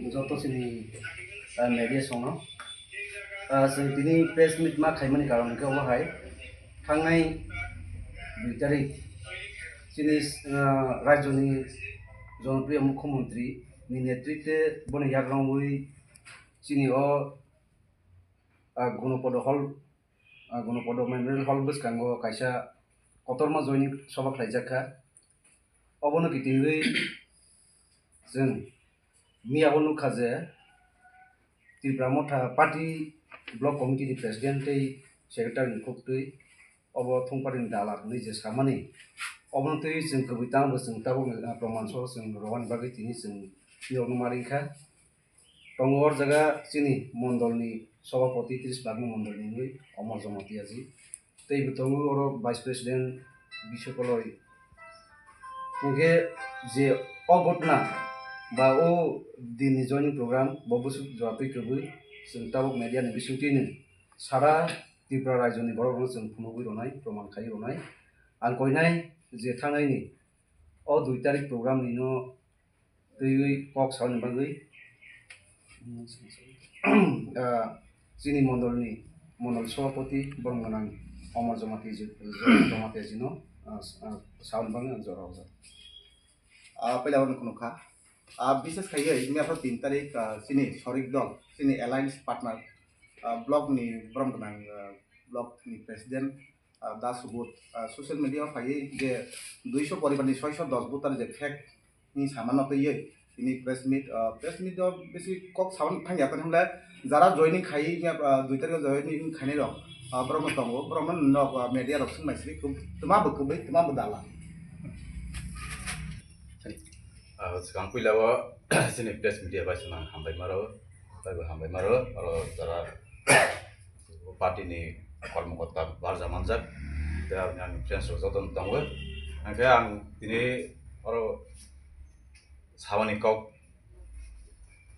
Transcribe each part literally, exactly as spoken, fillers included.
Joto chini, ah, media songno. Ah, chwng tini press meet ma khaimani karon hwnkhe obo hai, thangnai dui tarik chini, ah, rajyoni jonopriyo mukhyamantri ni netritwe boni yakrongwi chini o, ah, Gunopodo Hall, ah, Gunopodo Memorial Hall bwskango kaisa kotorma joining soba khlaijak kha. Obono kitingwi chwng miyabo nukha je Tipra Motha Party Block Committee ni President tei Secretary ni khuktwi obo thongpari ni dalal hinwi je samani, obono twi chwng kwbwi tangbo chwng tabuk, ah, proman sobo chwng rohorni bagwi tini chwng phiyokno ma ringkha. Tongo o jaga chini mondolni sobapoti tris bagma mondolni wngwi Omor Jamatia ji. Tei bo tongo oro Vice President Biswa Koloi. Hwnkhe je o gotna ba o dinni joining program bo bwswk jora twi kwbwi chwng tabuk media ni bisingtwi nw sara Tripura rajyoni borok rokno chwng phunugwi rwnai, proman khaiwi rwnai. Ang koinai je thangnaini o dui tarik program ni no twiwi kok sauni bagwi, ah, chini mondolni mondol sobapoti borok gwnang Omor Jamatia ji, Jamatia jino, ah, ah, sauni bagwi ang jora rijak. Ah, puila oro kheno kha. Ah, bises khaiwi mia pho tin tarik, ah, chini sorik dol, chini alliance partner, ah, block ni borom gwnang, ah, block ni president, ah, Da Subodh, ah, social media o phaiwi je duiso poribar ni soiso dos voter je fake ni samano twiwi tini press meet, ah, press meet o bisi kok saban thangya, tani hwnle jara joining khai ya, ah, dui tarik o joining khainai rok, ah, borok no tongo, borok no nok, ah, media rok swngmai sri twma bo kwbwi twma bo dala. Ah, swkang puila o chini press media bai swkang hambai maro, taibo hambai maro, oro jara party ni kormokorta barja manjak, tei aboni ani friends rok joto no tongo. Hwnkhe ang tini oro sabani kok,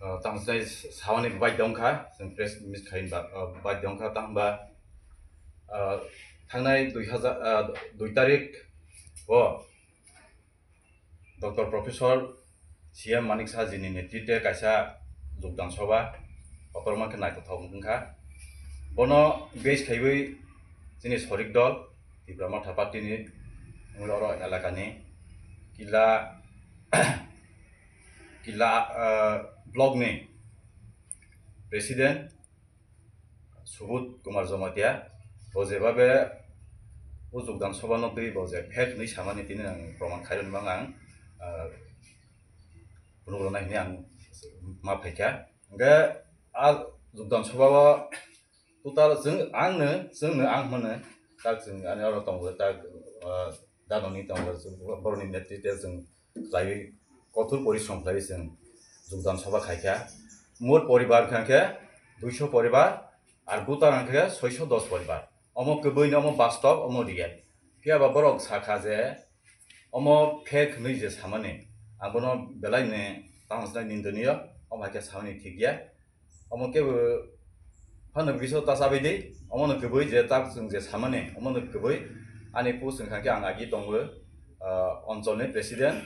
ah, tamo chai sabani bai dongkha, chwng press meet khai ba, ah, bai dongkha, tamo ba, ah, thangnai dui hajar, ah, dui tarik o Doctor Professor C M Manik Saha ji ni netritwe kaisa jogdan soba kotorma khe naithothok wngkha. Bono base khaiwi chini sorik dol Tipra Motha Party ni wngwi oro elaka ni Killa, Killa, ah, block ni president Subodh Kumar Jamatia, bo je babe o jogdan soba no twi bo je fake hinwi samani tini ang proman khairokni bagwi ang, ah, phunuk rwnai hinwi ang ma phaikha. Hwnkhe a jogdan soba o total chwng, ang no, chwng no ang hwnmano, tak chwng ani oro tongo, tak, ah, Dadoni tongo, borokni netritwe chwng khlaiwi kothor porishrom khlaiwi chwng jogdan soba khaikha. Mot poribar hwnkha khe duiso poribar, ar voter hwnkha khe soiso dos poribar. Omo kwbwino, omo bastob, omo real. Phiya ba borok sakha je omo fake hwnwi je samani, ang bono belaini tamo nindoniyo, omo hai khe samani thik ya. Omo kebo phano biso ta chabai di, omono kwbwi je tak chwng je samani, omono kwbwi ani post wngkha khe ang agi tongo, ah, Oncholni president,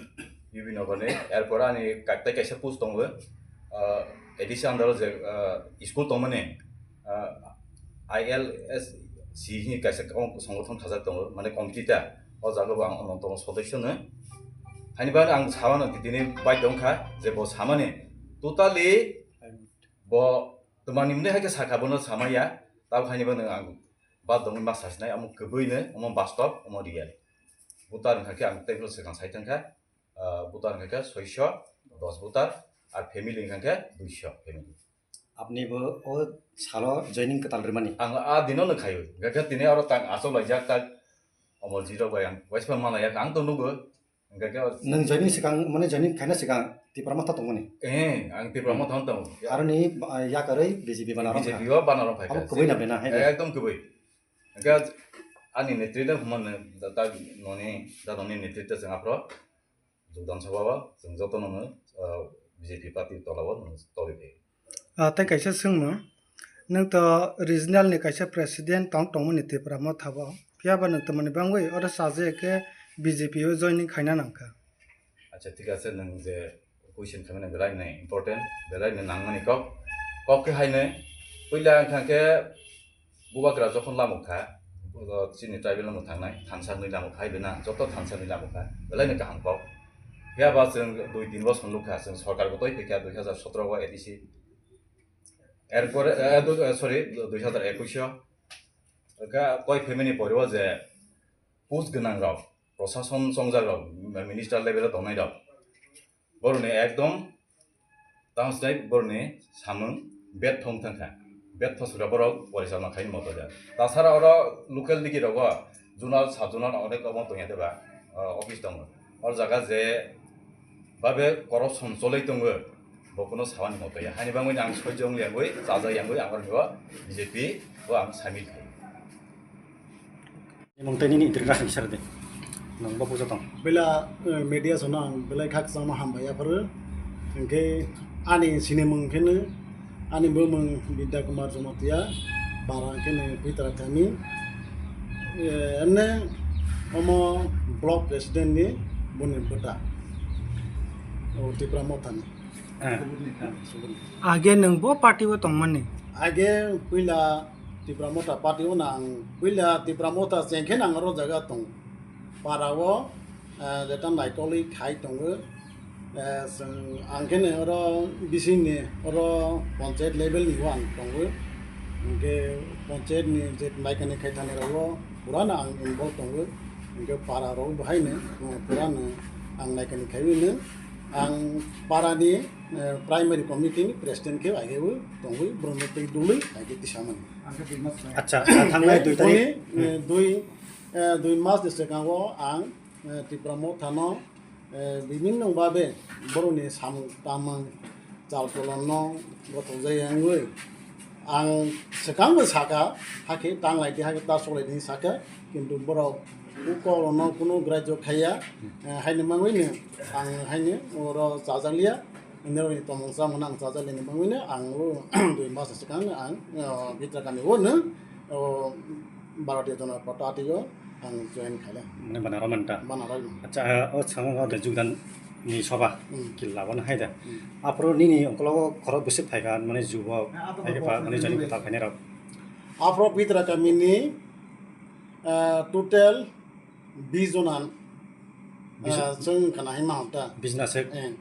U B Nogorni, erpor ani ka-, tei kaisa post tongo, ah, A D C under o je, ah, school tongmani, ah, I L S C hini kaisa songgothon thajak tongo, mane committee ta, o jaga bo ang omontongno sodosyo no. Haini bagwi ang samano tini bai tongkha je bo samani totally Bo twmani mwnwi hai khe sakha, bono samaya, tabuk haini bo nwng ang bad dongwi ma sasinai, omo kwbwino, omo bastob, omo real. Voter wngkha khe ang tei phano swkang sai thangkha, ah, voter wngkha khe soiso dos voter, ar family wngkha khe duiso family. Apni bo o salo joining kwtal rwmani? Ang a dino no khaio, hwnkha khe tini oro tang achuk laijak, tak omo jirok bai ang waisa manlaiya, ang to nugo. Hwnkha khe o Nwng joining swkang, mane joining khaina swkang Tipra Motha tongmani? Eh, ang Tipra Motha tongo. Aroni ba-, yakarwi B J P bana B J P rwngkha. O bana rwngphai kha. Abo kwbwi na bena, hai de. Ekdom kwbwi. Hwnkhe ani netritwe humano da, da noni, da noni netritwe chwng aphro jogdan sabha o chwng jotono no, ah, B J P party tola o no tobwi phai. Ah, tei kaisa swngmung, nwng to regional ni kaisa president tong tongmani Tipra Motha bo, phiya ba nwng twmani bangwi oro chajakya khe B J P o joining khaina nangkha. Acha, thik ache, nwng je Question khaimani belai ni important, belai ni nangmani kok. Kok khe haino, puila wngkha khe bubagra jokhon lamuk kha, o chini tribal no thangnai, thansa ni lamuk kha, hai bina joto thansa ni lamuk kha, belai ni kaham kok. Phiya ba chwng dui tin bosor nukha, chwng sorkar bo twi phaikha dui hazar sotro o A D C. Erpore, eh, du-, eh, sorry, dui hazar ekush o. Kha koi phaimani pore o je post gwnang rok, prosason chongjak rok, minister level o tongnai rok, boroni ekdom tamo se boroni samung betho wng thangkha, betho sura borok porisalma khai moto ja. Tasara oro local digi rogo zonal, sub zonal onek omo tongya deba, o, office tongo. O jaga je babe corruption choloi tongo, bo kuno sawani moto ya. Hani bangwi ang soijo wng yangwi, chaja yangwi ang oro B J P o ang samil khai. Imung tei nini introduction sir de. Nang bo puja tong. Bela, eh, media sono ang belai khakchangma hambai yapharo. Hingke ani sinimung khe no, ani bumung Bidya Kumar Jamatia, para khe no Pitra Kami. Eh, enne omo block president ni boni bwta. O Tipra Motha ni. Eh. Age nwng bo party o tongmani? Age puila Tipra Motha party o nang puila Tipra Motha chengkhe nang oro jaga tong. Para o, eh, jeta naitoli khai tongo. Eh, chwng ang khe ne oro bising ni oro panchayat level ni o ang tongo. Hingke panchayat ni je naikani khai thani rok o pura no ang involve tongo. Hingke para rok bahai no, eh, pura no ang naikani khai no. Ang para ni, eh, primary committee ni president khe age o tongwi, borok no twi dului age tisa mani. Acha, thangnai dui tarikh. Boni, eh, dui, eh, dui mas ni swkango ang, eh, Tipra Motha no, eh, bibinno babe borok ni samung tamung chal cholon no gothok jai wngwi ang swkang bo saka, hakhe tanglai di, hakhe ta soklai di saka, kintu borok o kok rok no kunu grajyo khaiya, eh, haini mangwi no ang haini oro chajakliya, norok ni tomung chamung no ang chajakliya ni mangwi no ang o dui mas swkang ang, eh, Bitra Kami o no, o Bharatiya Janata Party o ang join khaile. Mane bana romanta. Bana romanta. Acha, o samung o de jugdan ni soba. Hmm. Killa bana haida. Hmm. Apro nini ongkologo khoro bwswk phaikha, mane jubo, ah, apo phaikha, mane jani kwtal phainai rok. Apro Bitra Kami ni, ah, total bis jona, bis, ah, chwng kana hai ma hota. Bis na sek. Eh.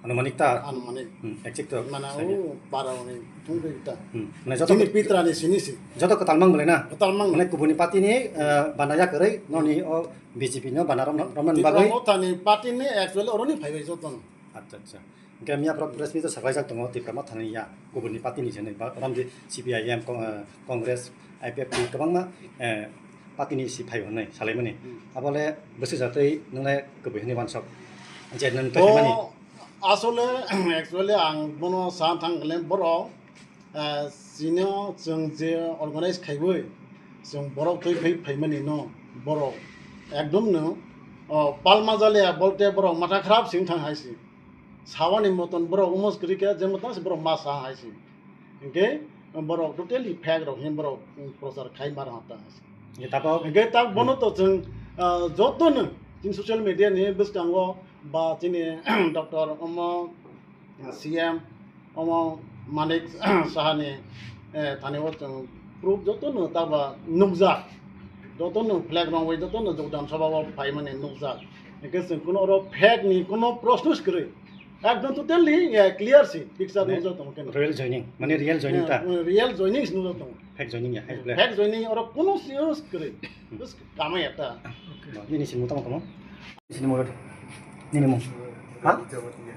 Anumanik ta? Anumanik. Hmm, exact to. Mana o para oni thung ta. Hmm. Mane joto Jini pitra ni sini si. Joto kwtal mang bole na? Kwtal mang. Mane kubuni party ni, eh, bana ya kwrwi, noni o B J P no bana rom-, romna bagwi. Tipra Motha ni party ni actually oroni phaibai joto no. Acha, acha. Hingke miya borok press meet o saklaijak tongo, Tipra Motha ni ya, kubuni party ni se hinwi ba, romdi C P I M, Con-, eh, Congress, I P F T kwbangma, eh, party ni si phai hwnwi salaimani. Hmm. Abole bwswk jatwi nwngle kubui hwnwi wansok. Je nwng tongmani. O, asole, actually, ang bono sa thang kle borok, eh, chino chwng je organize khaiwi, chwng borok twi phai phaimani no, borok ekdom no, o, palma jaliya bolte borok matha kharap sing thang hai si. Sawani moton borok umos kwrwi khe, je moton se borok ma sa hai si. Hingke borok totally fake rok hin borok, um, prochar khai mar hata hai si. Ye tako. Hingke tak bono to chwng, ah, joto no chini social media ni bwskango ba chini doctor omo, ah, C M omo Manik Saha ni, eh, thani o chwng proof joto no taba nukjak. Joto no flag rongwi joto no jogdan sabha o phaimani nukjak. Hingke chwng kuno oro fake ni kuno proshno se kwrwi. Ekdom totally, eh, clear si picture. Mane nukjak tongo keno. Real joining, mane real joining ta? Eh, real joining si nukjak tongo. Fake joining ya, fake. Fake joining oro kuno si use kwrwi. Hmm. Just kama ya ta. Okay. Nini sinimung tamo tamo? Nini sinimung rodi. Nini mung. Ha?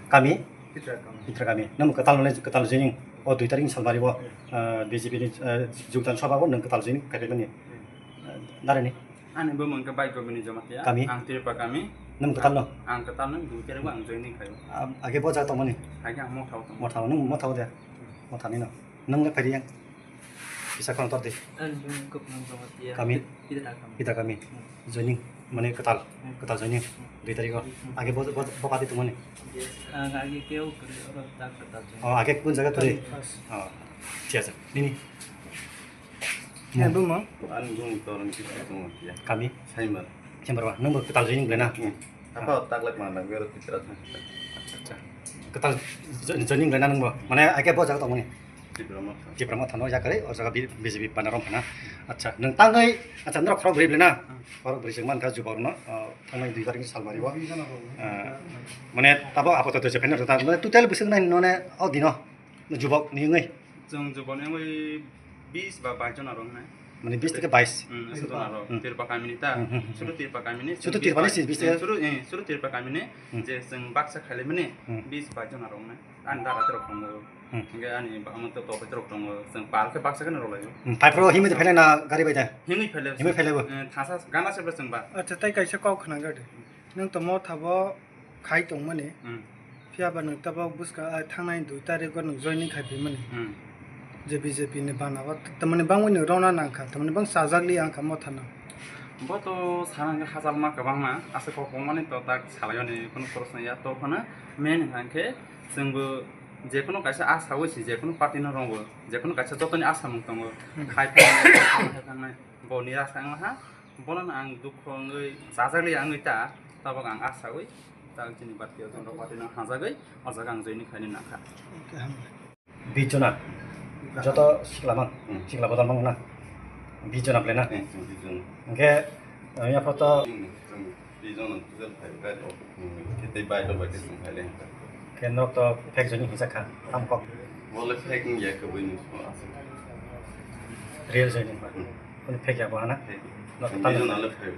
Kami? Pitra kami. Pitra kami. Namo kwtal mane kwtal joining. O dui tarik ni salbari bo, eh, B J P ni, eh, jogdan sabha bo nwng kwtal joining kaipai mani. Hmm. Eh, nare ni? Ani bumung khe Bhagya Bini Jamatia. Kami? Ang Tripura kami. Nwng kwtal no? Ang kwtal no, dui tarik o ang joining khai o. Am, age bo jaga tongmani? Age ang Motha o tong. Motha o, nwng Motha o de? Motha ni no. Nwng le phai di yang? Kisa khorang tor di. Ani bumung Kupnang Jamatia. Kami? Pidar kami. Pidar kami. Hmm. Joining, mane kwtal. Hmm. Kwtal joining. Hmm. Dui tarik o. Hmm. Age bo, bo, bo party tongmani? Yes. Ang age keu kwrwi oro tak kwtal joining. Oh, age kun jaga kwrwi? Kami first. Oh. Thik ase. Nini? Eh, bumung? Ani bumung Torang Kipsang Jamatia. Kami? Saimar. Saimar ba, nwng bo kwtal joining belai na? Hmm. Apa taklak mana, gua tidak. Acha, acha. Kwtal jo-, joining laina nangbo. Mane, ake bo jaga tongmani. Tipra Motha. Tipra Motha no yakarwi, o jaga B-, B J P bana rom phana. Acha, nwng tangwi, acha, norok khorok bwrwi bwlai na? Hmm. Khorok bwrwi chwng mankha jubok no, o, thangnai dui tarik ni salmari o. Ah, mane, tabo apato to jephai no rwta, mane, total bwswk nai none, o dino, jubok ni wngwi. Chwng jubok ni wngwi bis ba bais jona rok nai. Mane bis theke bais. Hmm, aswk jona rok. Hmm. Tirpa kamini ta. Hmm, hmm, hmm. Suru Tirpa kamini. Suru Tirpa ni si bis theke? Suru, eh, suru Tirpa kamini. Hmm. Je chwng baksa khailaimani, hmm, bis bais jona rok nai. Ani dara terok tongo. Hmm. Hingke ani ba-, amo to topai terok tongo. Chwng par khe baksa kheno rok laio. Hmm, pai pro himwi de phailai na gari bai da? Himwi phailai. Himwi phailai bo? Eh, thasa gana se chwng ba. Acha, tai kaisa kok khna gadi. Nwng to Motha bo khai tongmani. Hmm. Phiya ba nwng tabok bwskang, ah, thangnai dui tarik o nwng joining khai phimani. Hmm. Je B J P ni bana o, tamani bangwi nwng rona nangkha, tamani bang chajak li ang kha Motha no. Bo to sana hwnkhe hachal ma kwbangma, aswk kok mani to tak salai ani kunu proshno ya, to phano main hwnkhe chwngbo jekunu kaisa asa wi si, jekunu party no rwngo, jekunu kaisa jotoni asa mung tongo, hmm, khai phainai, khai phainai, bo nirasa wngha, bono ang dukho wngwi chajak li wngwi ta, tabok ang asa wi. Tang chini bat khe jondok bati no hajagwi, o jaga ang joining khaini nangkha. Okay, hambai. Bijona, joto sikla mang, hmm, sikla bodol mang na. Bijona ble na. Hmm, hmm, bijona. Hingke, eh, ya photo. Hmm, hmm, bijona, bijona phai bai do. Hmm, kete bai do, bai kete phai le. Ke nok to fake joining hisa kha, tam kok. Wala fake ni ya ke bai ni so asa. Real joining ba. Hmm. Kono fake ya bo hana? Fake. Nok tam bijona le phai.